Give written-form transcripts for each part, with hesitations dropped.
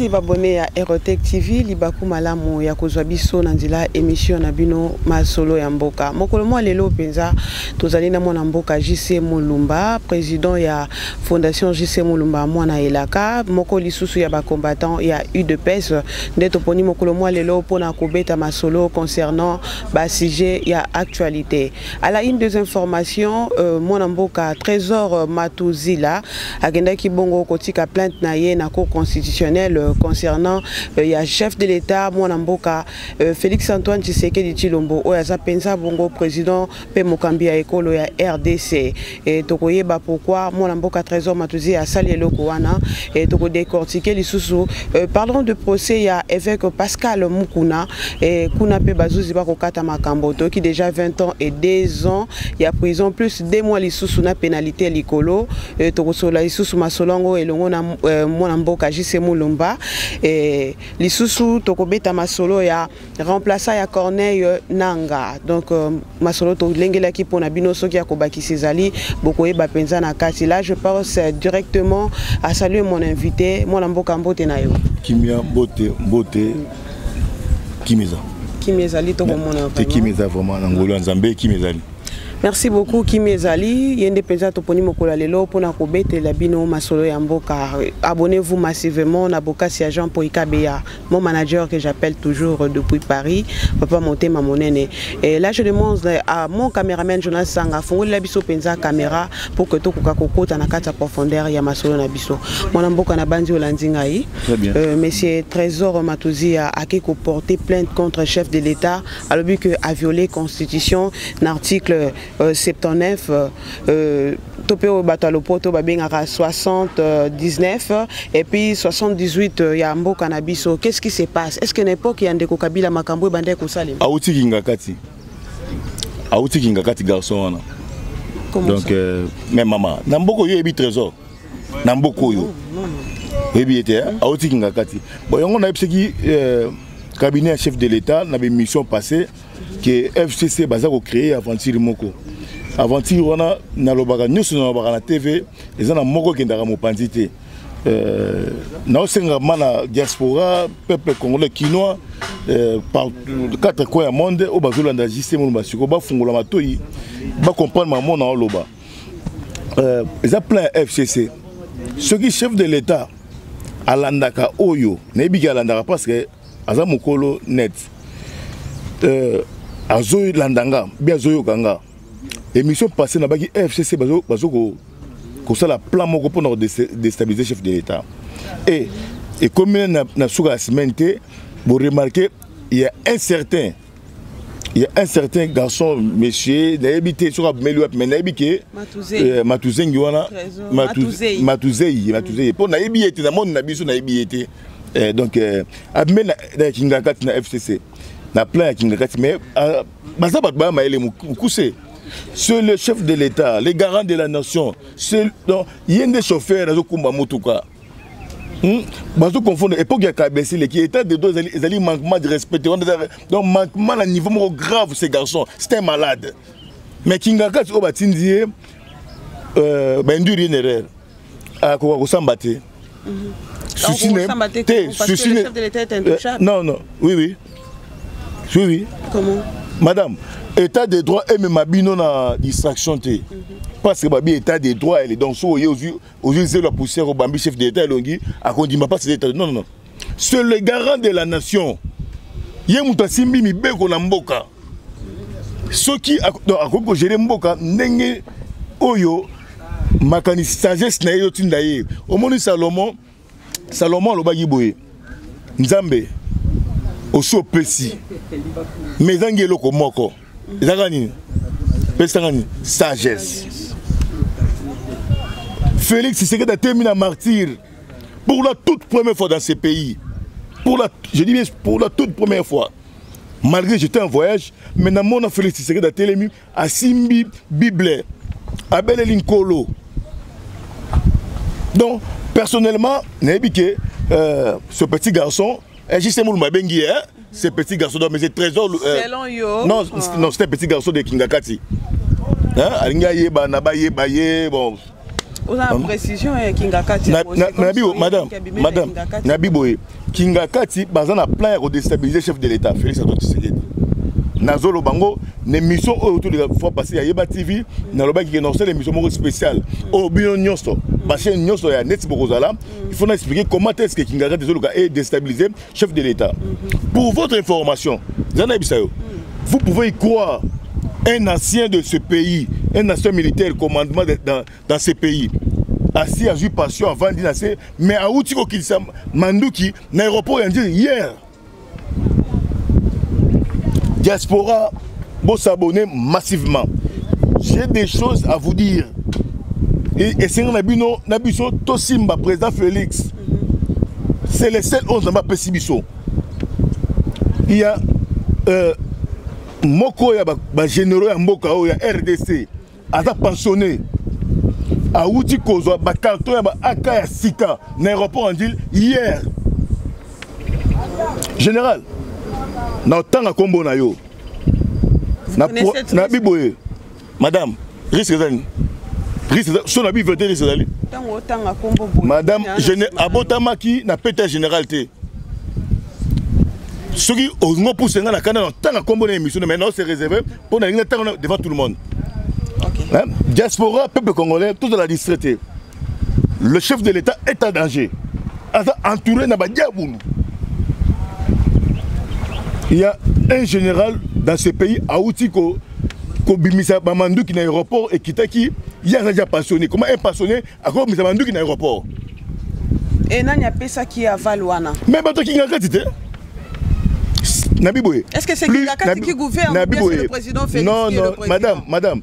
Mbote ba abonné ya Erotec TV, libaku malamu ya kozwa biso na nzela émission na bino masolo ya mboka. Mokolo mwa lelo penza tozali na mwana mboka JC Mulumba, président ya Fondation JC Mulumba mwana elaka, moko lisusu ya ba combattant ya UDPS nde toponi mokolo mwa lelo pona kobeta masolo concernant ba sujet ya actualité. À la une des informations, mwana mboka Trésor Matuzila akendaki bongo kotika plainte na ye na cour constitutionnelle concernant ya chef de l'État mwana mboka Félix Antoine Tshisekedi Tshilombo oyo aza penza bongo président pe mokambi ya ekolo ya RDC. Et tokoyeba pourquoi mwana mboka Trésor Matuzila asali eloko wana et toko décortiquer lisusu. Parlons de procès ya évêque Pascal Mukuna et kuna pe bazuzi bakokata makambo toki déjà 20 ans et 2 ans ya prison plus 2 mois lisusu na pénalité likolo. Et tokosola lisusu masolongo elongo na mwana mboka JC Mulumba et lisusu tokobeta masolo ya remplaçant ya Corneille Nanga. Donc masolo tolengelaki pona bino soki ya kobakisa ezali bokoyeba penza na kati. Là je pense directement à saluer mon invité mwana mboka, mbote na yo. Kimia, mbote, mbote. Kimeza. Kimia ezali, tokomona. Te, kimeza vraiment na ngolo ya Nzambe, kimia ezali. Merci beaucoup. Kimi ezali yende penza toponi mokolo ya lelo pona kobetela bino masolo ya mboka. Abonnez-vous massivement na bokasi ya Jean Poika Beya, mon manager que j'appelle toujours depuis Paris, papa Motema Monene. Et là je demande à mon caméraman Jonas Sanga fongolela biso penza caméra pour que tokoka kokota na kati ya profondeur ya masolo na biso. Mwana mboka na bandi olandi ngai. Très bien. Monsieur Trésor Matuzia ake ko porter plainte contre chef de l'État alobi que a violé constitution na article 79 to pe oyo bato ya lopoto babengaka 79 et puis 78 ya mboka na biso. Qu'est-ce qui se passe? Est-ce que na époque ya ndeko Kabila makambo ebandaki kosalema? Auti Kingakati, auti Kingakati garçon wana. Comment Donc, ça? Mais mama na mboka oyo oyebi Trésor na mboka oyo oyebi ye te, hein? Auti Kingakati. Bon, yango nayebisaki cabinet ya chef de l'État na bémission passée que FCC baza kocréer aventure moko. Aventure wana nalobaka nyonso, nalobaka na TV, eza na moko ekendaka mopanzi te. Naosenga ma na diaspora, peuple congolais, kinois, par quatre coins ya monde oyo bazolanda JC Mulumba sikoyo, bafungola matoi, bacomprendre mamo na oloba. Eza plein ya FCC. Soki chef de l'État alandaka oyo nayebiki alandaka parce que aza mokolo net, azolanda nga bi azoyoka nga émission passée nabaki FCC bazo kosala plan moko mpona kodéstabiliser chef de l'État. Et ekomi na suka ya semaine te, boremarquer il y a un certain garçon, monsieur nayebi te soki abimeli wapi, mais nayebi ke Matuzengi wana, Matuzei, Matuzei, mpo nayebi ye te na monde na biso, nayebi ye te. Donc abimeli na Kingakati na FCC na plan ya Kingakati, mais baza bato baya mayele mokuse. C'est le chef de l'État, le garant de la nation. C'est donc ye nde chauffeur azokumba motuka. Bazo confondre époque ya KBC leki état de droit ezali manquement de respect, donc manquement na niveau moko grave. Ces garçons, c'est un malade. Mais Kingakati oyo batindi ye, bainduire ye na erreur, akoka kosamba te. Souci te, souci non non, oui oui oui oui. Comment? Madame, état de droit emema bino na distraction te, parce que babi état de droit ele donc so oye ozwi zelo ya poussière, obambi chef de l'État elongi, akondima mpasi d'état. Non, non, non, c'est le garant de la nation. Ye moto asimbi mibeko na mboka. Soki akoki kogérer mboka ndenge oyo makanisi, sagesse na ye otinda ye. Omoni Salomon, Salomon alobaki boye: Nzambe osi opesi, mais ezangi eloko moko. Ezaka nini? Pesanga nini? Sagesse. Félix Tshisekedi atemi na martyr pour la toute première fois dans ce pays, pour la, je dis bien, pour la toute première fois, malgré j'étais en voyage, mais namona Félix Tshisekedi atelemi, asimbi Bible, abeleli Nkolo. Donc personnellement nayebi ke ce petit garçon, JC Mulumba abengi ye ce petit garçon, donc mais c'est Trésor. Selon yo. Non, ah. Non, c'est un petit garçon de Kingakati, hein, alingi ayeba na bayeba ye. Bon. Précision ya Kingakati. Madame, madame, nabi boye, Kingakati baza na plan ya kodéstabiliser chef de l'État Félix Antoine Tshisekedi. Nazoloba ngo na émission oyo toleka fois passé ya Yeba TV. Nalobaki ke nasala émission moko spéciale oyo bino nyonso, bachaîne nyonso ya neti bokozala. Il faut na expliquer comment est-ce que Kingakati ezoluka e déstabiliser chef de l'État. Pour votre information, eza nayebisa yo, vous pouvez y croire, un ancien de ce pays, un ancien militaire, commandement dans ce pays, asi azwi pension, avandi na se, mais awuti kokitisa manduki na aéroport ya Ndjili hier. Diaspora, bos'abonner massivement, j'ai des choses à vous dire. Esengi na bino na biso tosimba président Félix, c'est le seul oyo Nzambe apesi biso. Il y a moko ya bagénéraux ya mboka oyo ya RDC, aza pensionné, awuti kozwa bacarton ya ba AK ya sika na aéroport ya Ndjili hier. Général, na otanga nkombo na yo nabi boye, madame, risque eza nini? Risque so nabi vérité, risque ezali. Madame, abotamaki na pete ya général te. Soki olingi opuse nga na kanda na ntanga nkombo na émission, mais nao se réserve mpo nalingi natanga devant tout le monde. Hein? Diaspora, peuple congolais, tout dans la distrait. Le chef de l'État est en danger. Aza entouré na badiabulu. Il y a un général dans ce pays auti ko kobimisa bamanduki na aéroport ekitaki. Ye aza déjà pensionné. Comment un pensionné akobimisa manduki na aéroport? E nani apesaki aval wana? Mais bato Kingakati te, nabi boye. Est-ce que c'est Kingakati qui gouverne ou bien c'est le président Félix Non, qui non, est le président? Madame, madame.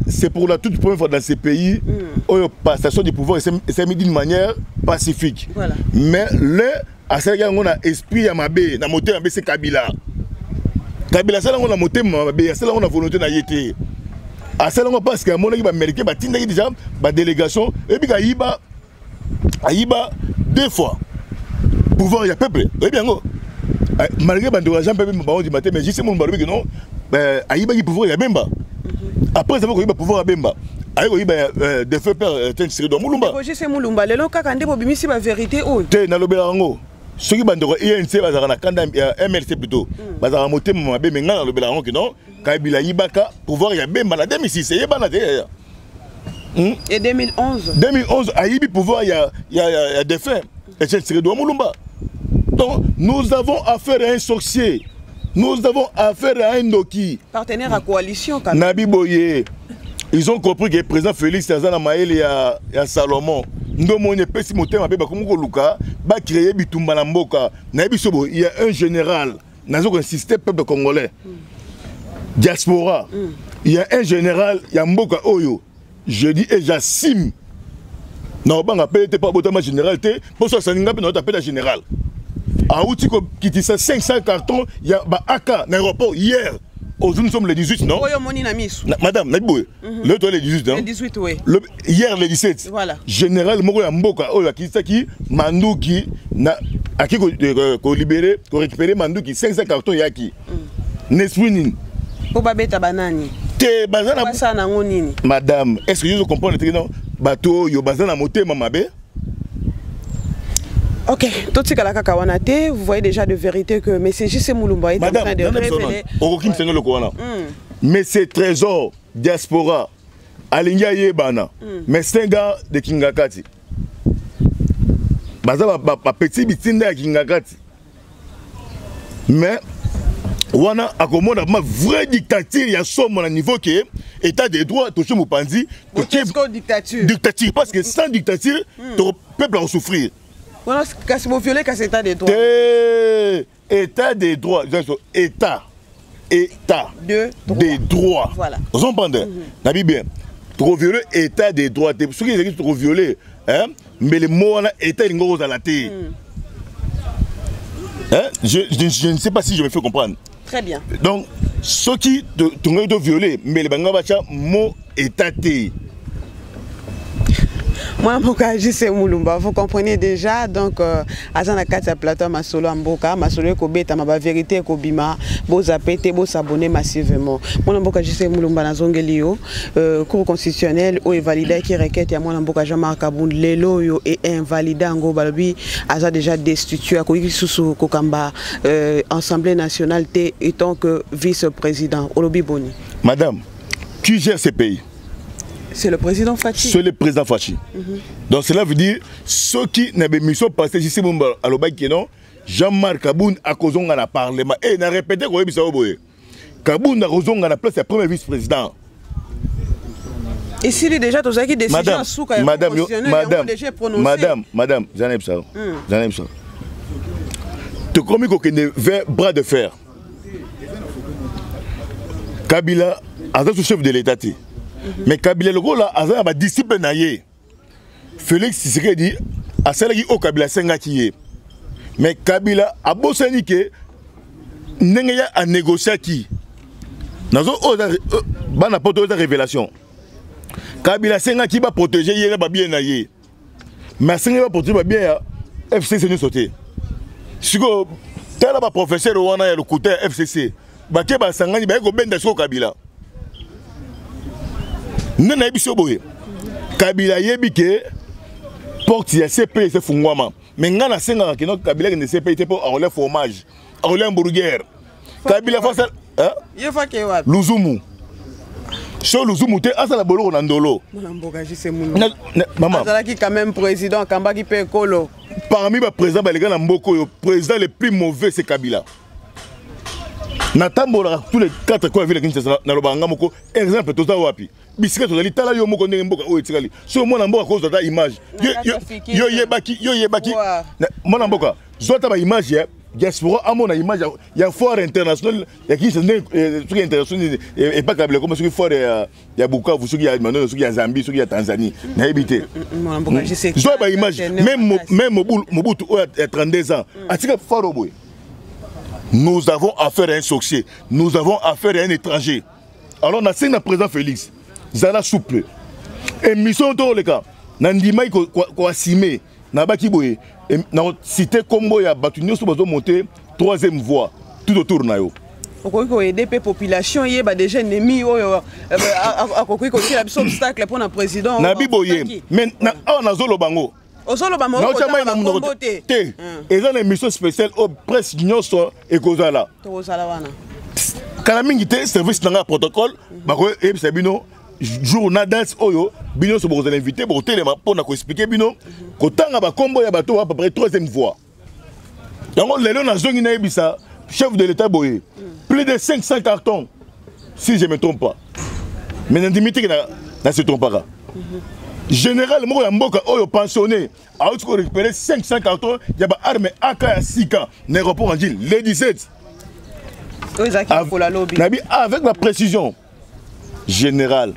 C'est pour la toute première fois dans ces pays où la passation du pouvoir s'est mis d'une manière pacifique. Mais l'un asalaki yango na esprit ya mabe, na motema mabe, c'est Kabila. Kabila asala yango na motema mabe, asala yango na volonté na ye te. Asala yango parce que amonaki baaméricain batindaki déjà badélégation. Oyebi ayiba, ayiba deux fois pouvoir ya peuple, oyebi yango. Malgré bandeko ya Jean Mpe baondima te, mais juste mono balobi ke non, ayibaki pouvoir ya Bemba. Après avoir koyiba pouvoir ya Bemba, aye koyiba défunt père Tshisekedi wa Mulumba. Jc Mulumba, lelo kaka nde bobimisi bavérité oyo? Te, nalobela yango. Soki bandeko UNC bazalaka na kanda ya MLC plutôt, bazalaka motema mabe, mais ngai nalobela yango ke non, Kabila ayibaka pouvoir ya Bemba na 2006, eyebana te yaya. Et 2011? 2011, ayibi pouvoir ya défunt Etienne Tshisekedi wa Mulumba. Donc nous avons affaire à un sorcier, nous avons affaire à un ndoki. Partenaire à coalition quand même. Nabi boye, ils ont compris que président Félix aza na mayele ya Salomon. Ndomoni epesi motema mabe, bakomi koluka bacréer bitumba na mboka. Nayebi so boye, il y a un général, nazo koinsister, peuple congolais, diaspora, il y a un général ya mboka oyo, je dis et j'assume, na obanga mpe te mpo abotama général te, mpo so asangi nga mpe naota mpe na général, awuti kokitisa 500 cartons ya ba AK na aéroport hier. Aujourd'hui nous sommes le 18, non? Oyo omoni na miso. Madame, nabi boye, le toi le 18, hein? Le 18, oui. Hier le 17. Général moko ya mboka oyo akitisaki manduki na aki kolibérer, korécupérer manduki 500 cartons yaki na esprit nini? Mpo babeta banani? Te, baza na Basala nango nini? Madame, est ce que yo comprendre te? Non, bato oyo baza na motema mabe. Ok, totikala kaka wana te. Vous voyez déjà de vérité que mais c'est JC Moulumba est en Madame, train de révéler. Okoki msengo eloko wana. Mais c'est Trésor, diaspora, alingi ayebana, mais c'est un gars de Kingakati, baza bapeti bitinda ya Kingakati, mais wana akomona ma vraie dictature ya somo na niveau ke état de droit totie mopanzi. Dictature. Dictature, parce que sans dictature, peuple akosouffrir. Wana kasi boviole kasi état de droit. Te, état de droit, état, état de droit, de droit. Ozomprendre, nabi bien, tokoviole état de droit te. Soki ezalaki tokoviole, mbele mo wana état elingi kozala te. Hein? Je ne sais pas si je me fais comprendre. Très bien. Donc, soki tongaki toviole, mbele bango batya mo état te. Mwana mboka JC Mulumba, vous comprenez déjà. Donc aza na kati ya plateau ya masolo ya mboka, masolo ekobetama, bavérité ekobima. Bozape te, bosabonner massivement. Mwana mboka JC Mulumba, nazongeli yo. Cour constitutionnelle oyo evalidaki requête ya mwana mboka Jean-Marc Kabund, lelo oyo einvalide yango. Balobi aza déjà destitué, akoki lisusu kokamba Assemblée nationale te étant que vice-président. Olobi boni? Madame, qui gère ce pays? C'est le président Fatshi. C'est le président Fatshi. Donc cela veut dire, ceux qui n'avaient mission passée, JC Mulumba alobaki non, Jean-Marc Kabund akozonga na parlement. Et na répété koyebisa yo boye. Kabund akozonga na place ya premier vice-président. Esili déjà, tozalaki décision Madame, suka ya madame, yo, constitutionnel, yango madame, déjà prononcé. Madame, madame, zana yebisa yo. Zana yebisa yo. Tokomi kokende vers bras de fer. Kabila aza sous chef de l'État te. Mais Kabila lokola aza na badisciple na ye. Félix Tshisekedi asalaki oyo Kabila asengaki ye. Mais Kabila abosani ke ndenge ye anégociaki. Nazo oyo bana poto, oyo eza révélation. Kabila asengaki baprotéger ye na babiens na ye. Mais asengaki baprotéger babiens ya FCC nyonso te. Sikoyo tala, baprofesseur wana ya lokuta ya FCC bake basangani, baye kobenda sikoyo Kabila. Nde nayebi so boye, Kabila ayebi ke porte ya CPI efungwama. Mais ngai nasengaka keno Kabila akende CPI te, mpo akolia fromage, akolia hamburger. Kabila fasa Ye fake wapi? Luzumu. So luzumu te, asala boloko na Ndolo. Mwana mboka JC Mulumba, mama, azalaki quand même président, akambaki mpe ekolo. Parmi baprésident baleka na mboka oyo, président le plus mauvais, c'est Kabila. Natambolaka tous les quatre coins ya ville ya Kinshasa, nalobaka nga moko exemple. Toza wapi? Bisika tozali, tala yo moko ndenge mboka oyo etikali. So mwana mboka kozwa ata image, yo yebaki, yo yebaki. Mwana mboka, zwa ata baimage ya diaspora, amona image ya foire internationale ya Kinshasa ndenge soki international epaka biloko, soki foire ya Bukavu, soki ya Manono, soki ya Zambie, soki ya Tanzanie, nayebi te. Zwa baimage. Même Mobutu oyo ya 32 ans atika foire boye. Nous avons affaire à un sorcier, nous avons affaire à un étranger. Alors nasengi na président Félix, zala souple. Émission to oleka, na ndimaki koassumer, nabaki boye, na cité kombo ya bato nyonso bazomonte troisième voie tout autour na yo. Okoki koaider mpe population yeba déjà ennemi oyo akoki kotiela biso obstacle mpona président. Nabi boye, mais awa nazoloba ngo. Ozoloba. Naotya na monoko te. Te, eza na émission spéciale oyo presse nyonso ekozala. Tokozala wana. Kala mingi te, service na ngai ya protocole bakoyebisa bino jour na date oyo bino nyonso bokozala invité, bokotelema mpona koexpliquer bino, kotanga bakombo ya bato à peu près troisième voie. Yango lelo nazongi nayebisa chef de l'État boye: plus de 500 cartons, si je me trompe pas, mais nandimi teke na se trompaka, général moko ya mboka oyo pensionné auti korécupérer 500 cartons ya baarme AK ya sika na aéroport Ndjili le 17. Oyo ezalaki lokola lobi. Nabi avec la précision, général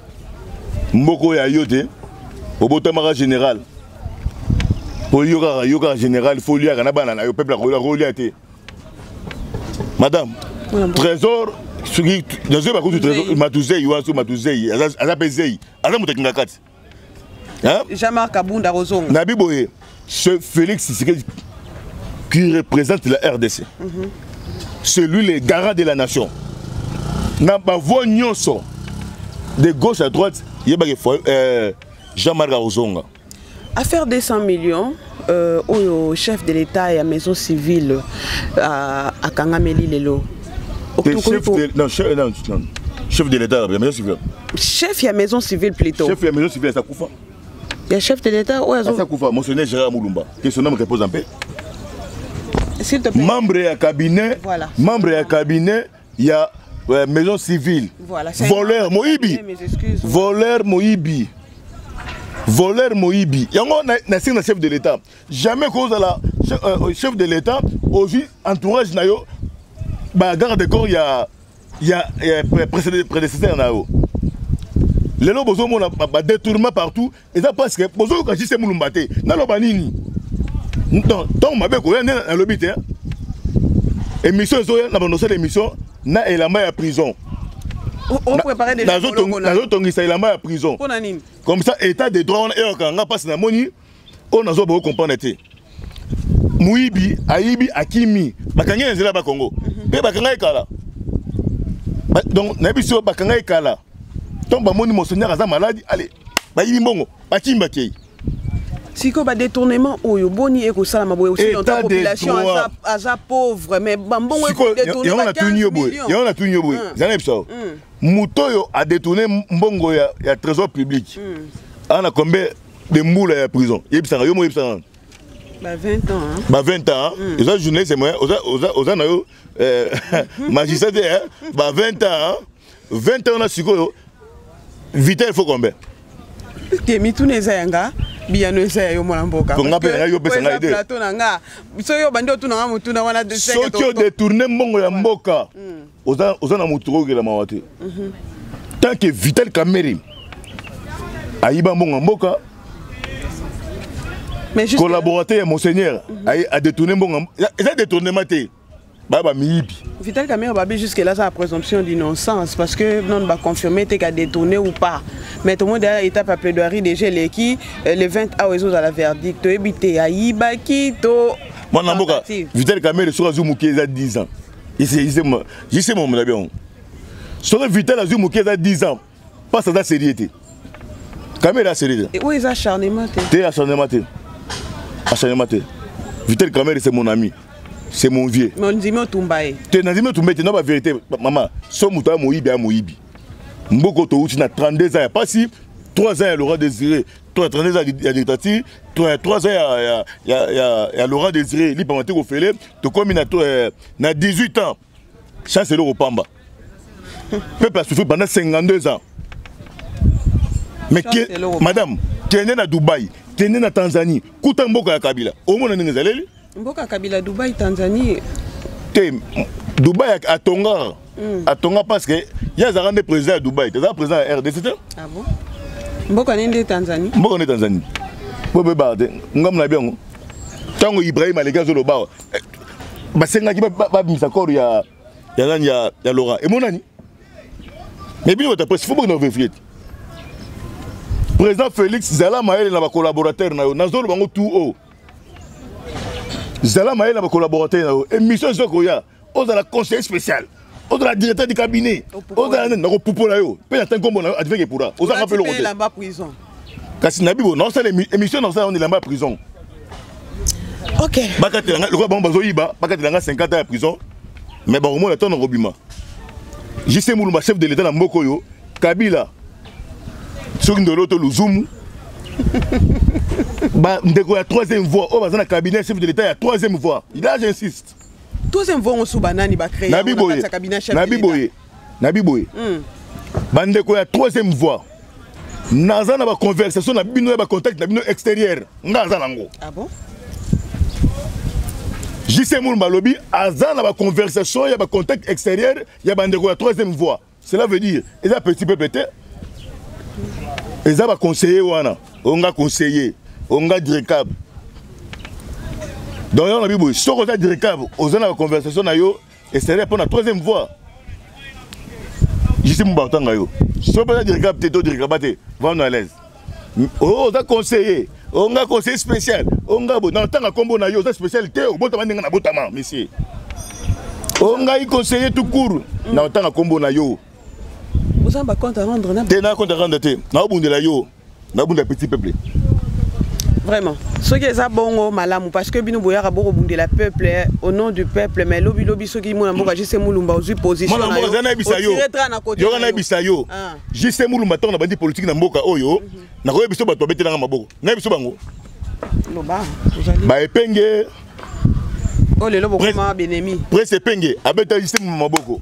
mboka oyo ya yo te, obotamaka général po yo kaka, yo kaka général, fo oliaka na bana na yo, peuple akolia te. Madame Trésor, soki nazoyeba kutu Trésor Matuzei wana, soki Matuzei aza mpe zei, aza moto akinga kati. Jean-Marc Kabunda kozonga. Nabi boye, ce Félix Tshisekedi qui représente la RDC, c'est lui le garant de la nation. Na bavoie nyonso de gauche à droite, yebaki Jean-Marc akozonga. Affaire 200 millions oyo chef de l'État ya maison civile akangameli lelo. Chef de, non, chef, non, non, chef de l'État ya maison civile. Chef ya maison civile plutôt. Chef ya maison civile aza kufa. Ya chef de l'État oyo aza kufa, monseigneur Gérard Mulumba, que son nom repose en paix. S'il te plaît. Membre ya cabinet, voilà. Membre ya cabinet ya maison civile. Voilà. Voleur moyibi, voleur moyibi, voleur moyibi. Yango nasengi na chef de l'État, jamais kozala chef de l'État ozwi entourage na yo, bagarde corps ya prédécesseur na yo. Lelo bozomona badétournement partout, eza parce que bozoyoka juste Mulumba te. Naloba nini? Donc ntongo mabe koya nde nalobi te. Émission ezoya na bando, osala émission na elamba ya prison. Nazotongisa elamba ya prison comme ça. État de droit wana eyokaka nga mpasi. Namoni oyo nazwa, boko comprendre te. Moyibi ayibi, akimi, bakangi na nzela ya Bakongo mpe bakanga ye kala. Donc nayebi so bakanga ye kala. Ntango bamoni monseigneur aza malade, ale bayibi mbongo, bakimi, bakei. Sikoyo badétournement oyo, boni ekosalama boye aussi longtemps population aza pauvre, mais bambongo? Yango natuni yo boye, yango natuni yo boye. Zala na biso, moto oyo adétourne mbongo ya trésor public aza na combien de mbula ya prison? Yebisanga yo mo, yebisanga. Ba 20 ans. Ba 20 ans. Oza journaliste moyen, oza na yo magistrat te. Ba 20 ans, 20 ans na sikoyo Vital, il faut combien? Te, mituna eza yanga, biyano eza ya yo, mwana mboka. Nga mpe ngai, yo opesa ngai te. Plateau na nga, soki obandi otuna nga motuna wana. Soki odétourne mbongo ya mboka, oza na motu kokela mawa te. Tant que Vital Kamerhe ayiba mbongo ya mboka, collaborateur ya monseigneur adétourne mbongo, eza détournement te, baya bamiyibi. Vital Kamerhe, babi jusque là ça présomption d'innocence, parce que non ba confirmer te qu'a détourné ou pas. Mais tout le monde a étape à plaidoirie déjà eleki le 20 awa ezozala verdict. Toyebi te ayibaki to. Mwana mboka, Vital Kamerhe soki azwi moke, eza 10 ans. Jise momo na biango, soki Vital azwi moke, eza 10 ans. Mpasi aza sérieux te, Kamerhe aza sérieux te. Oyo eza acharnement te? Te, acharnement te, acharnement te. Vital Kamerhe, c'est mon ami, c'est mon vieux. Mais ondimi otumba ye? Te, nandimi otumba ye te. Na bavérité, mama, so moto aya moyibi, aya moyibi. Mboka touti na 32 ans ya pasi, 3 ans ya Laurent Désiré, 32 ans ya dictature, 3 ans ya Laurent Désiré lipama te kofele. Tokomi na 18 ans, chance eloko pamba. Peuple a souffert pendant 52 ans. Mais ke, madame, kende na Dubai, kende na Tanzanie, kuta mboka ya Kabila, omona ndenge ezaleli. Mboka ya Kabila, Dubai, Tanzanie? Te, Dubai atonga, atonga parce que ye azalaka nde président ya Dubai te, azalaka président ya RDC te. Ah bon? Mboka nini nde Tanzanie? Mboka nde Tanzanie po boyebaka te. Ngambo na biango, ntango Ibrahim aleki azoloba awa, basengaki babimisa corps ya nani, ya Laurent, emonani. Mais bino bato ya presse, faut bokenda kovérifier te. Président Félix, zala mayele na bacollaborateur na yo. Nazoloba bango tout o zala mayele na bacollaborateur na yo. Émission eza koya, ozala conseiller spécial, ozala directeur du cabinet, ozala nani, nakopupola yo mpe na ntangi nkombo na yo adveke pura. Ozalaka mpe eloko te. Kasi nayebi bo naosala émission, naosala ngo elamba ya prison. Bakatela nga lokola bango bazoyiba, bakatela nga 50 ans ya prison, mais bakomona ntango nakobima. JC Mulumba, chef de l'État na mboka oyo, Kabila soki ndolo to luzumu. Bandeko ya troisième voie oyo baza na cabinet chef de l'État ya troisième voie, là j'insiste. Troisième voie ngo su banani bacréer? Nabi boye, nabi boye, nabi boye. Bandeko ya troisième voie, naza na baconversation na bino ya bacontact na bino extérieur, nga aza nango. Ah bon? JC Mulumba alobi aza na baconversation ya bacontact extérieur ya bandeko ya troisième voie. Cela veut dire eza petit peuple te, eza baconseiller wana, onga conseiller, onga dircab. Donc yango na biboye, soki oza dircab, oza na baconversation na yo extérieur mpo na troisième voie, JC Mulumba otanga yo. Soki mpe oza dircab te to dircaba te, vanda à l'aise. Oyo oza conseiller, onga conseiller spécial, onga bo na otanga nkombo na yo. Oza spécial te, obotama ndenge na botama, monsieur. O ngai conseiller tout court, na otanga nkombo na yo. Oza bacompte à rendre na Te, na compte à rendre te. Naobundela yo, naobundela petit peuple. Vraiment, soki eza bongo, malamu, parce que bino boyaka bokobundela peuple au nom du peuple, mais lobi lobi soki mwana mboka JC Mulumba ozwi position. Mwana mboka, nayebisa yo, yoka, nayebisa yo, JC Mulumba, ntango na bandi politique na mboka oyo, nakoyebi biso bato babetelanga maboko, nayebi biso bango. Loba. Baepenge. Oyo lelo bokoma benemi. Prince Epenge abeta JC maboko.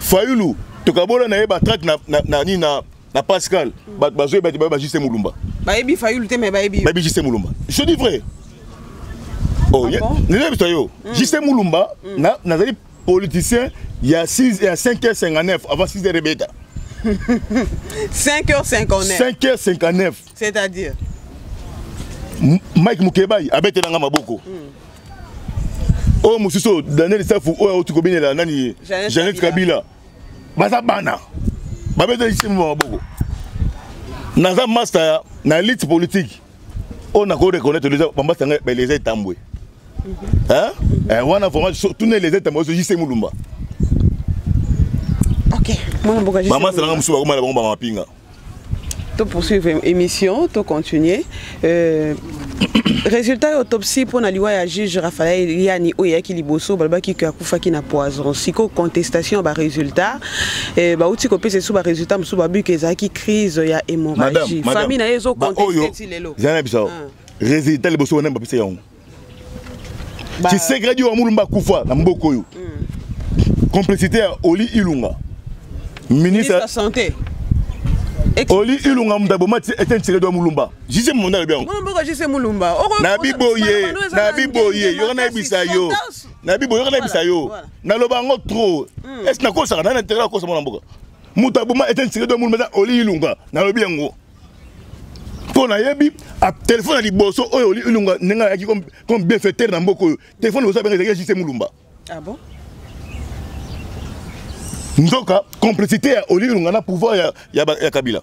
Fayulu, tokabola na ye batract na nini, na Pascal. Bato bazoyeba te, bayeba JC Mulumba. Bayebi Fayulu te, mais bayebi. Bayebi JC Mulumba, je dis vrai. Oh, ah bon? Nayebisa yo, JC Mulumba, nazali politicien ya 6, ya 5h59, avant 6h ebeta. 5h59? 5h59. C'est-à-dire? Mike Mukebai abetelanga maboko. Oyo mosusu oyo, Daniel Safu oyo auti kobinela nani, Jeannette Kabila. Baza bana babeta lisimba maboko. Naza master na elite politique oyo nako reconnaître bambasa ngai baeleza etambwe. Hein, wana vraiment tuna eleza etambwe ozo jise Mulumba. Ok, mwana mboka. Bamasa nanga mosusu bakoma na bango bamapinga. To poursuivre émission, to continuer. Résultat ya autopsie mpo na liwa ya juge Raphaël Yani oyo eyaki liboso, balobaki ke akufaki na poison. Sikoyo contestation ya barésultat, bauti kopesa esu barésultat mosusu, babi ke ezalaki crise ya hémorragie. Famille na ye ezoconteste ti lelo. Zala na biso résultat liboso wana bapesa yango. Tshisekedi wa Mulumba akufa na mboka oyo, complicité ya Oli Ilunga, ministre ya santé. Oli Ilunga, moto aboma Etienne Tshisekedi wa Mulumba. Jise Monda alobi yango. Mwana mboka Jise Mulumba. Na biboye, na biboye, yoka nayebisa yo, na biboye, yoka nayebisa yo, naloba yango trop. Est ce nakosaka na intérêt akosa? Mwana mboka, moto aboma Etienne Tshisekedi wa Mulumba eza Oli Ilunga. Nalobi yango mpo nayebi telefone ya liboso oyo Oli Ilunga, ndenge ayaki comme bienfaiteur na mboka oyo, telefone liboso abenga ezalaki Jise Mulumba. Ah bon? Nzoka complicité ya Oli Ilunga na pouvoir ya Kabila.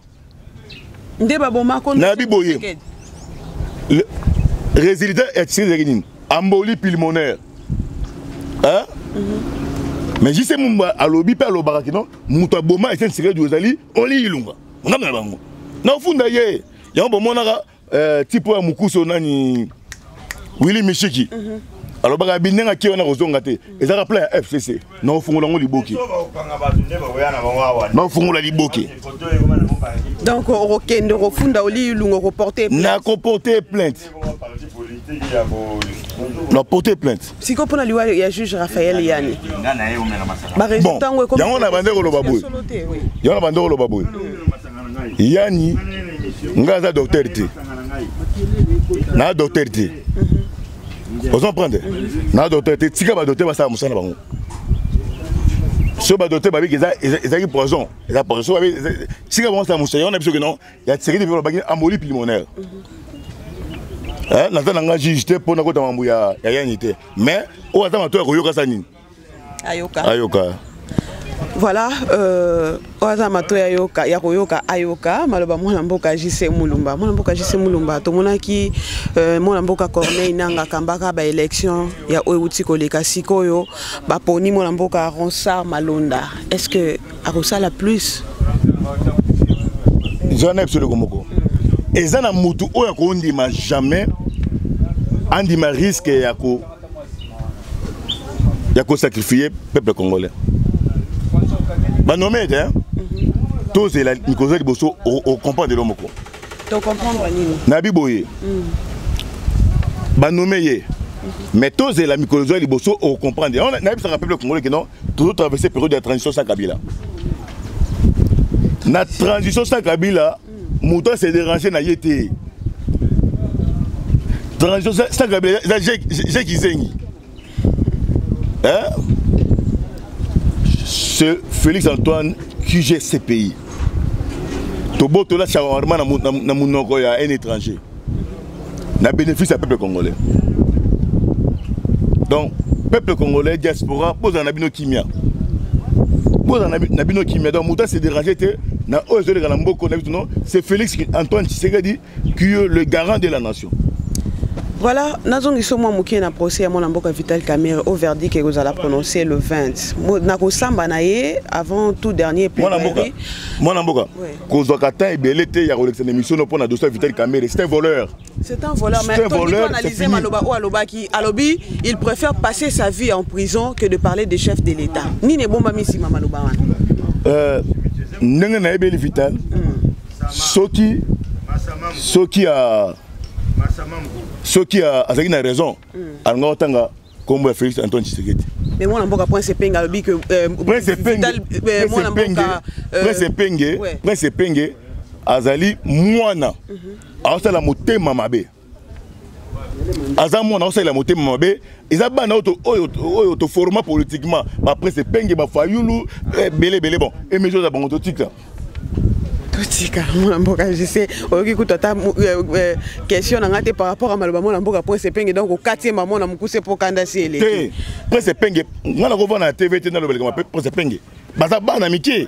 Nde babomako. Nayebi boye, résultat ya Tshisekedi ezalaki nini? Embolie pulmonaire, hein? Mais Jise Mumba alobi mpe alobaka kino moto aboma Etienne Tshisekedi ezali Oli Ilunga. Ngambo na bango nafunda ye yango bomonaka tipo ya mokuso nani, Willy Mishiki, alobaka bi ndenge akie wana kozonga te, ezalaka plan ya FCC. Naofungola yango liboke, naofungola liboke. Donc okokende okofunda Oli Ilunga, okoporte? Nakoporte plainte, na porte plainte. Sikoyo mpona liwa ya juge Raphaël Yani? Bon, yango na bande koloba boye, yango na bande koloba boye. Yani ngai aza docteur te, na docteur te, ozo comprendre? Na docteur te, tika badocteur basala mosala na bango. So badocteur babiki ezalaki poison, eza poison. So tika bango basala mosala yango na biso ke non, ya Tshisekedi mpe balobaki embolie pulmonaire. Naza na nga juge te mpo nakota mambo ya Yani te, mais oyo aza mato ya koyoka asa nini? Ayoka. Ayoka. Voilà, oyo aza mato ya yoka, ya koyoka, ayoka maloba mwana mboka JC Mulumba. Mwana mboka JC Mulumba, tomonaki mwana mboka Corneille Nanga akambaka baélection ya oyo euti koleka. Sikoyo baponi mwana mboka Ronsard Malonda. Est ce que akosala plus? Eza na biso eloko moko, eza na mutu oyo akondima jamais andima risque ya kosacrifier peuple congolais. Banome ete tozela mikolo liboso, ocomprendre elo moko. Tocomprendre nini? Nayebi boye, banome ye, mais tozela mikolo ezwa liboso, ocomprendre. Yango nayebisaka peuple congolais ke non, toujours traverser période ya transition sans Kabila. Na transition sans Kabila, moto ase déranger na ye te. Transition sans Kabila eza Jeki Zengi, hein? C'est Félix Antoine qui gère ce pays. Tobotola shawarma na monoko ya un étranger na bénéfice ya peuple congolais. Donc peuple congolais, diaspora, bozala na bino kimia, bozala na bino kimia. Donc moto ase déranger te na oyo ezoleka na mboka na biso. Non, c'est Félix Antoine Tshisekedi qui est le garant de la nation. Voilà, nazongisa mwa moke na procès ya mwana mboka Vital Kamerhe au verdict ekozala prononcé le 20. Nakosamba na ye avant tout dernier. Mwana mboka, mwana mboka, kozwaka temps ebele te ya kolekisa na émission no mpo na dossier ya Vital Kamerhe. C'est un voleur. C'est un voleur, mais un voleur, analyser maloba oyo alobaki, alobi il préfère passer sa vie en prison que de parler des chefs de l'État. Nini ebombami nsima maloba wana? Ndenge nayebeli Vital, soki azalaki na raison, alingaka kotanga nkombo ya Félix Antoine Tshisekedi. Mais mwana mboka Prince Epenge alobi que Prince Epenge, Prince Epenge, Prince Epenge azali mwana, aosala motema mabe. Aza mwana, aosalela motema mabe. Eza bana oyo toforma politiquement, baprince Epenge, bafayulu, ebele ebele. Bon, émission eza bango, totika. Totika mwana mboka JC, oyoki kutu ata question na ngai te par rapport à maloba mwana mboka Prince Epenge. Donc okati ye mamo na mokuse mpo kanda si eleki. Te, Prince Epenge, ngai nakovanda na TV te, nalobeleka ma Prince Epenge. Baza bana mike,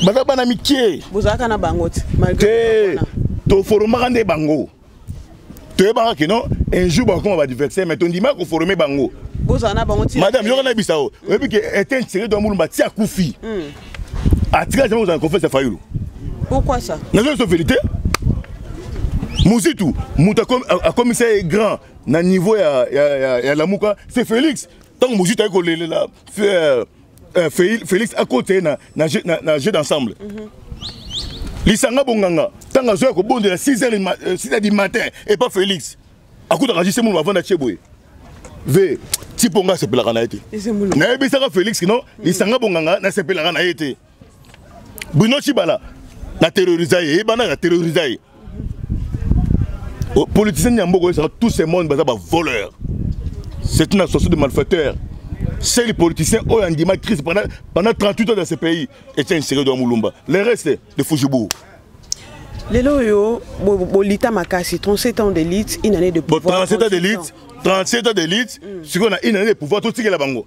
baza bana mike. Bozalaka na bango te? Te, toformaka nde bango. Toyebaka ke non, un jour bakokoma baadversaire, mais tondimaka koforme bango. Bozala na bango? Madame, yoka nayebisa o, oyebi ke Etienne Tshisekedi wa Mulumba ti akufi, atikala jamais kozala na confiance ya Fayulu. Pourquoi ça? Nazo so vérité. Mozitu, moto akomisa ye grand na niveau ya Lamuka, c'est Félix. Ntango Mozitu aye kolelela Félix akota ye na jeu d'ensemble, lisanga bonganga, ntango azoya kobondela 6 heures du matin epa Félix, akutaka juste munu bavanda tie boye ve tipo. Nga asepelaka na ye te. Nayebisaka Félix non, lisanga bonganga nasepelaka na ye te. Bruno Tshibala na terrorisa ye, eyebana na terrorisa ye. Politicien ya mboka oyesaka, tout ce monde baza bavoleur, c'est une association de malfaiteurs. C'est les politiciens oyo andima crise pendant 38 ans dans ce pays, Etienne Tshisekedi wa Mulumba, le reste de Fujibourg. Lelo oyo bolita makasi, 37 ans d'élite, une année de pouvoir. Bon, 37 ans d'élite, 37 ans d'élite, sikoyo na une année de pouvoir totikela bango.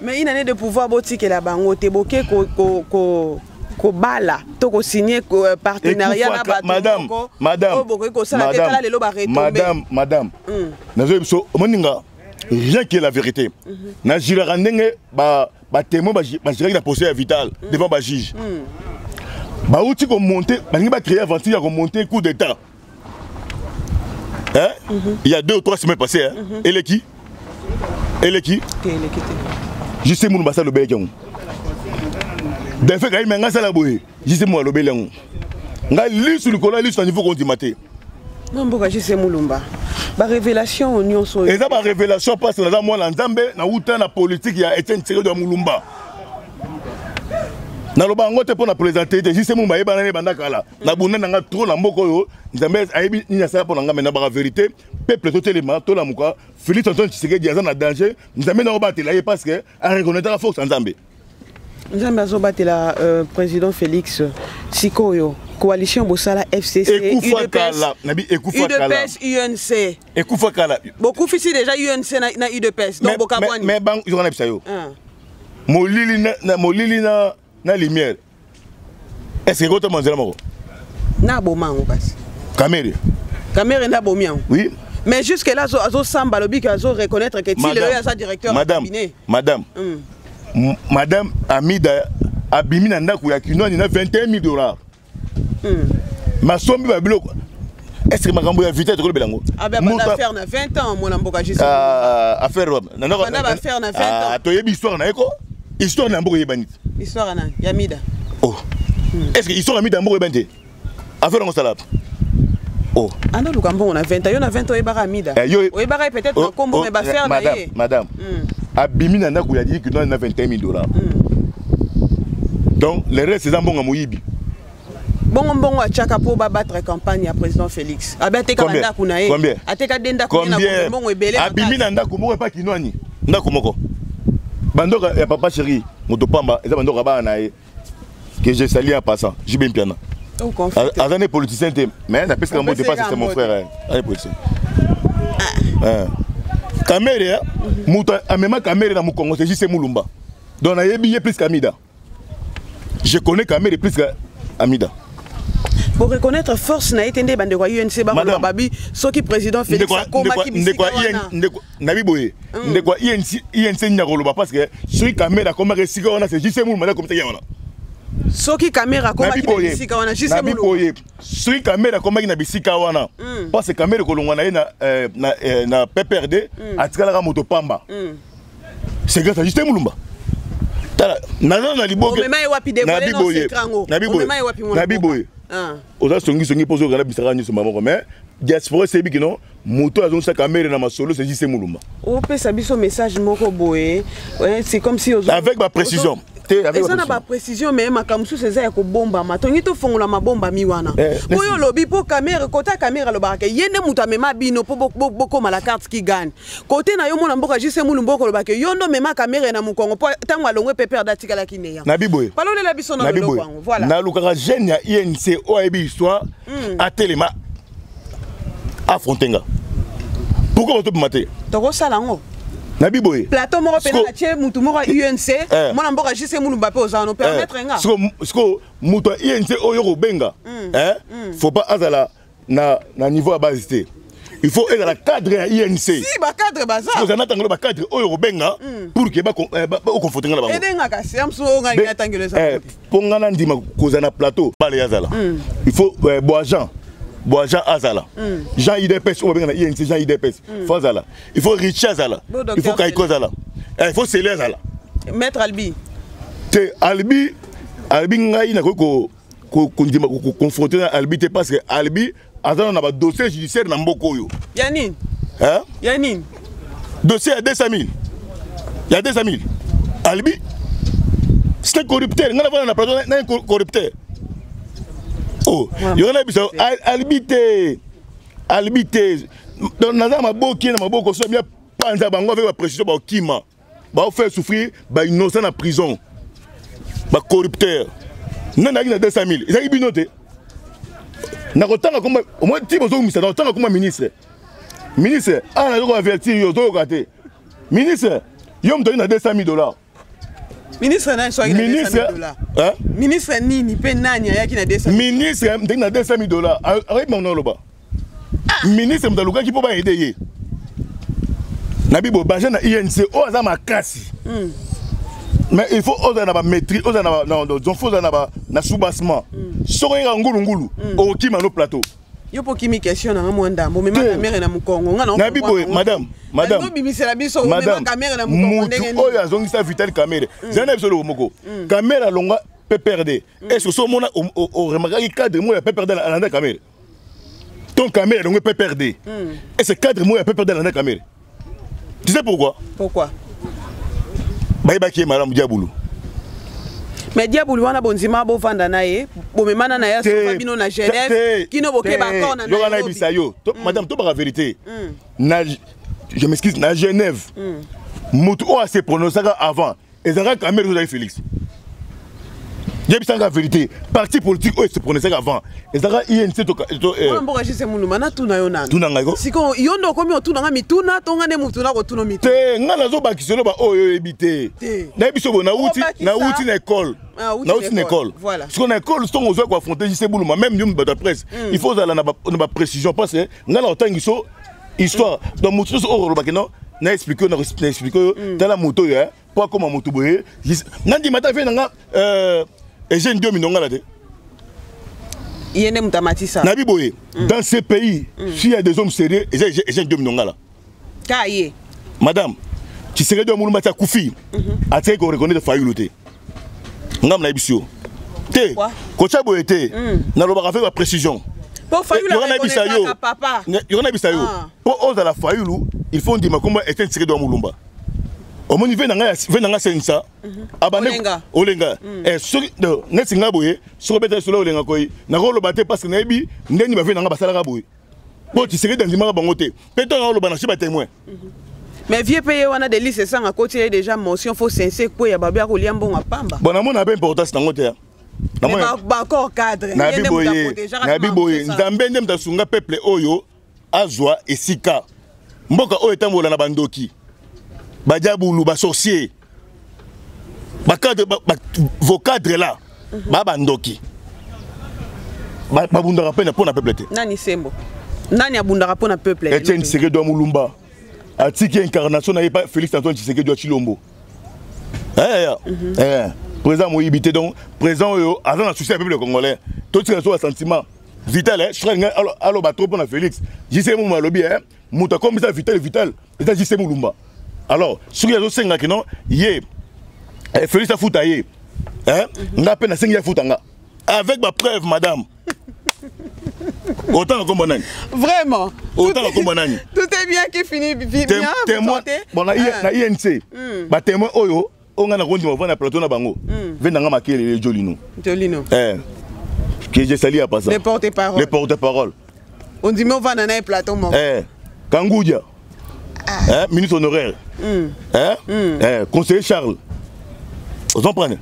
Mais une année de pouvoir, botikela bango te, boke kobala to kosigne partenariat na bato. Madame, madame, bokoki kosala te. Tala lelo baretombées. Madame, madame, nazoyebi biso omoninga, rien que la vérité. Najiraka ndenge batémoin bagiraki na procès ya Vital devant bajuge. Bauti komonte, balingi bacréer aventure ya komonte coup d'état, hein? Il y a 2 ou 3 semaines passées, hein? Eleki eleki. Eleki te. Juste munu basala lobelaki yango defe kai me ngai asala boye. Juste munu alobeli yango, ngai lisu likolo ya lisu na niveau kondima te. Na mboka JC Mulumba, barévélation nyonso. Eza barévélation mpasi. Naza mwana Nzambe, nauta na politike ya Etienne Tshisekedi ya Mulumba. Naloba yango te mpo na présente te. Juste Mulumba ayebana ne banda kala. Nabunda na nga trop na mboka oyo. Nzambe ayebi nini asala mpo na nga. Me na baka vérité, peuple totelema, tolamuka. Félix Antoine Tshisekedi aza na danger. Nzambe na obatela ye parce que areconnaîtraka force ya Nzambe. Nzambe azobatela président Félix. Sikoyo coalition bosala, FCC, ekufa kala, nabi ekufa kala. UDPS, UNC. Ekufa kala. Bokufisi déjà UNC na UDPS, donc bokabwani. Mais bang yoka na bisa yo, molili na lumière, est ce que ekotama nzela moko? Na aboma yango kasi. Kamere. Kamere nde abomi yango? Oui. Mais jusque là azosamba, alobi ke azo reconnaître ke ti lelo aza directeur. Madame, madame, madame Amida abimi na ndako ya Kinwani na 21 000 dollars. Masombi babiloko. Est ce que makambo ya vitesse tokolobela yango? Affaire na 20 ans, mwana mboka. Affaire affaire na 20 ans. Toyebi histoire na ye ko, histoire na mboka eyebani te. Histoire na ya Mida? Oh, est ce que histoire ya Mida mboka eyebani te? Affaire yango osala, oh. Andaluka mbongo na 20 ans, yo na 20 ans oyebaka Amida? Oyebaka ye peut-être na kombo, mais baaffaire na ye. Madame, abimi na ndako ya Kinwani na 21 000 dollars. Donc le reste eza mbongo ya moyibi. Bongo mbongo atiaka mpo babattre campagne ya président Félix, abe ateka bandako na ye, ateka de ndako na mbongo ebele. Abimi na ndako moko epa Kinwani, ndako moko, bandoko ya papa chéri moto pamba, eza bandoko ya bana na ye que je salue en passant, JB Mpiana. Aza ne politicien te, mais napesaka mbote parce que c'est mon frère. Aza politicien. Kamere, moto amema Kamere na mokongo, c'est juste Mulumba. Donc nayebi ye plus qu'Amida. Je connais Kamere plus qu'Amida. Pour reconnaître force na ye te nde bandeko ya UNC bakoloba babi soki président Félix akomaki bisika wana. Nabi boye, ndeko ya UNC, UNC nini akoloba? Parce que soki Kamere akomaki esika wana, c'est juste Mulumba nde akomisaki wana. Soki Kamere akomaki na bisika wana, juste Mulumba boye, soki Kamere akomaki na bisika wana, parce que Kamere kolongwa na ye na PPRD, atikalaka moto pamba, c'est grâce à Justin Mulumba. Tala, naza na liboke. Nabi boye, oza songisongi mpo ozokana bisaka nyonso moko, mais diaspora eseyebi kino moto azongisa Kamere na masolo, c'est Justin Mulumba. Opesa biso message moko boye, c'est comme si avec ba précision. Eza na baprécision, mais makambo mosusu eza ya kobombama. Tongi tofongola mabombami wana. Po oyo olobi, mpo Kamerhe, kota Kamerhe alobaka ke ye nde moto amema bino mpo bokóma la carte qui gagne. Kote na yo, mwana mboka JC Mulumba, okolobaka yo nde omema Kamerhe na mokongo, mpo ntango alongwe PPRD atikalaki neya. Nabi boye. Palolela biso na loloko yango, voilà. Nalukaka jeune ya UNC oyo ayebi histoire, atelema, affronte nga. Pourquoi batobima te? Tokosala yango. Nabi boye. Plateau moko mpe natie mutu moko ya UNC, mwana mboka JC Mulumba, mpe oza no permettre nga. Siko moto ya UNC oyo kobenga, faut pas azala na niveau ya base te, il faut ezala cadre ya UNC. Si bacadre baza. Ozala natangelo bacadre oyo kobenga pour ke oconfronte nga na bango. Edengaka se ya mosusu oyo ngai atangelo eza. Mpo nga na ndima kozala na plateau bale, azala, il faut bo agent, bo agent azala, Jean UDPS oyo babenga na UNC, Jean UDPS faut azala, il faut Richi azala, il faut Kaiko azala, il faut Sele azala. Maître Albi. Te, Albi, Albi, ngai nakoki kondima koconfronte na Albi te, parce que Albi aza na badossier judiciaire na mboka oyo. Ya nini? Ya nini? Dossier ya 200 000, ya 200 000. Albi, c'est un corrupteur. Ngai navanda na plateau na un corrupteur? Oh, yo na biso Albi te, Albi te. Donc naza maboki na maboko so bien panza bango avec baprécision, baokima, baofaire souffrir bainnocent na prison, bacorrupteur. Nde nayaki na 200 000, ezalaki bino te. Nakotanga komba omoi ti bozongisa, nakotanga komba ministre. Ministre awa, nazoki avertir yo, ozoyoka te. Ministre, yo moto aki na 200 000 dollars. Ministre nani soki na 200 000 dollars? Ministre nini mpe nani ayaki na 200? Ministre ndenge na 200 000 dollars, ayebi bango. Oloba ministre moto alukaki mpo baaider ye na bibo baje na UNC oyo aza makasi. Mais il faut ozala na bamaîtrise, ozala na, faut ozala na soubassement. Soki oyeka ngulungulu, okokima no plateau. Yo mpo okimi question nanga mwa ndambo, omema Kamerhe na mokongo. Nga nayebi boye, madame, madame. Obimisela biso, omema Kamerhe na mokongo ndenge nini? Oyo azongisa Vital Kamerhe, zala na biso eloko moko. Kamerhe alongwa PPRD. Est ce que so omona, oremarkaki cadre moko ya PPRD alanda Kamerhe? Donc Kamerhe alongwe PPRD, est ce cadre moko ya PPRD alanda Kamerhe? Tu sais pourquoi? Pourquoi? Bayebaki ye malamu, diabulu. Mais diabulu wana, bondima bovanda na ye, bomemana na ye, asofa bino na Genève kino boke baaccord na Yoka, nayebisa yo, madame, tobaka vérité. Na, je m'excuse, na Genève, motu oyo ase prononçaka avant ezalaka Kamerhe, ozalaki Félix. Yebisanga vérité, parti politique oyo se prononçaka avant ezalaka UNC. Mwana mboka JC Mulumba, natuna yo nanu. Tuna ngai ko. Sikoyo yo nde okomi otunanga mituna to nga nde mutu nakotuna mituna? Te, ngai nazobakisa elo baoyo oyebi te. Nayebi so boye, nauti na école, nauti na école. Sikoyo na école, ntongo ozwa koaffronter JC Buluma, même yo bato ya presse, il faut ozala na baprécision, parce que ngai na otangi so histoire. Donc motu nyonso oyo olobaki no na explique oyo, na explique oyo, tala moto oyo mpo akóma motu boye, nandima ta vie na nga Eugène Diomi Ndongala te. Ye nde moto amatisa. Nayebi boye, dans ce pays, s'il y a des hommes sérieux, eza Eugène Diomi Ndongala. Ka ye. Madame, Tshisekedi wa Mulumba ti akufi, atikaki koreconnaître Fayulu te. Ngambo nayebi si yo te, kotya boye te, nalobaka avec baprécision. Po Fayulu nayebisa yo, papa. Yoka, nayebisa yo, mpo ozala Fayulu, il faut ndima kombo Etienne Tshisekedi wa Mulumba. Omoni ve na ngai, ve na ngai asenisa abande Olenga. Soki neti ngai boye, soki obeta solo Olenga koyi, nakoloba te, parce que nayebi ndeni bave na ngai basalaka boye, mpo Tshisekedi andimaka bango te. Mpe ntango oloba na si batémoin. Mais vieux mpe ye wana, Delly Sesanga akoti ye déjà motion, faut sense kweya, babi akolia mbongo pamba. Bon, namona mpe importance nango te. Baaccord cadre. Nayebi boye, nayebi boye, Nzambe nde moto asunga peuple oyo azwa esika. Mboka oyo etambola na bandoki, badiabulu, basorcier, bacadre, vos cadres là, baa bandoki, babundaka mpe mpo na peuple te. Nani sembo, nani abundaka mpo na peuple? Etienne Tshisekedi wa Mulumba atiki incarnation na ye pa Félix Antoine Tshisekedi wa Tshilombo. Président moyibi te. Donc président oyo aza na souci ya peuple congolais. Totika so basentiment. Vital, soki ngai aloba trop mpo na Félix, JC Mulumba alobi moto akomisa Vital Vital eza JC Mulumba. Alors soki azosengaki non, ye Félix afuta ye, nga mpe nasengi afuta nga avec bapreuve. Madame, otanga kombo nani? Vraiment. Otanga kombo nani? Tout est bien qui finit bien. Témoin, bon, na UNC, batémoin oyo. Oyo ngai nakondima ovanda na plateau na bango, ve nanga Makelele Jolino. Jolino. Eh, que je salue à passant. Le porte-parole. Le porte-parole. Ondimi ovanda na ye plateau moko? Eh, Kangudia. Ah. Eh, ministre honoraire. Eh? Eh, conseiller Charles. Vous comprenez?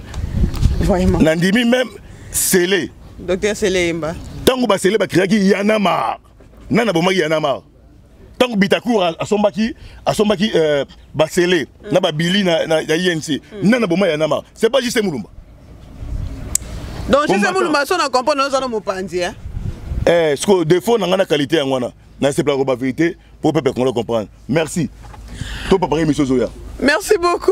Vraiment. Nandimi même Sele. Docteur Sele Yemba. Tango ba Sele ba criaki Yanamar. Nana bomaki Yanamar. Tango Bitakour asombaki basele na babili na INC. Nana boma Yanamar. C'est pas juste Mulumba. Donc Juste Mulumba, so na comprendre, oza na mopanzi, hein? Eh, ce que défaut na nga na qualité yango wana. Na c'est la vérité pour peuple congolais comprendre. Merci. To préparer émission Zoya. Merci beaucoup.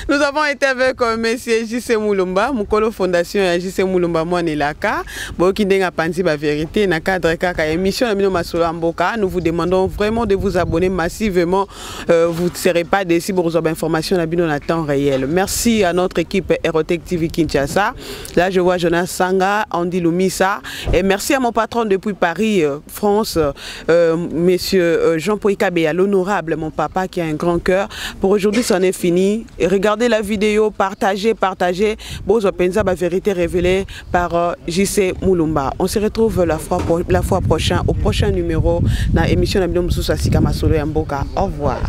Nous avons été avec monsieur JC Moulumba, Mukolo Fondation ya JC Moulumba Mwanelaka. Boki ndenga panzi ba vérité na cadre kaka émission na bino Masolo ya Mboka. Nous vous demandons vraiment de vous abonner massivement. Vous ne serez pas déçus pour recevoir information na bino na temps réel. Merci à notre équipe Erotec TV Kinshasa. Là, je vois Jonas Sanga, Andy Lumisa. Et merci à mon patron depuis Paris, France, monsieur Jean-Paul Kabea, l'honorable, mon papa qui a un grand cœur. Pour aujourd'hui, c'en est fini. Et regardez la vidéo, partagez, partagez. Bozo penza, ba vérité révélée par JC Moulumba. On se retrouve la fois prochaine, au prochain numéro, dans l'émission na bino Sika Masolo ya Mboka. Au revoir.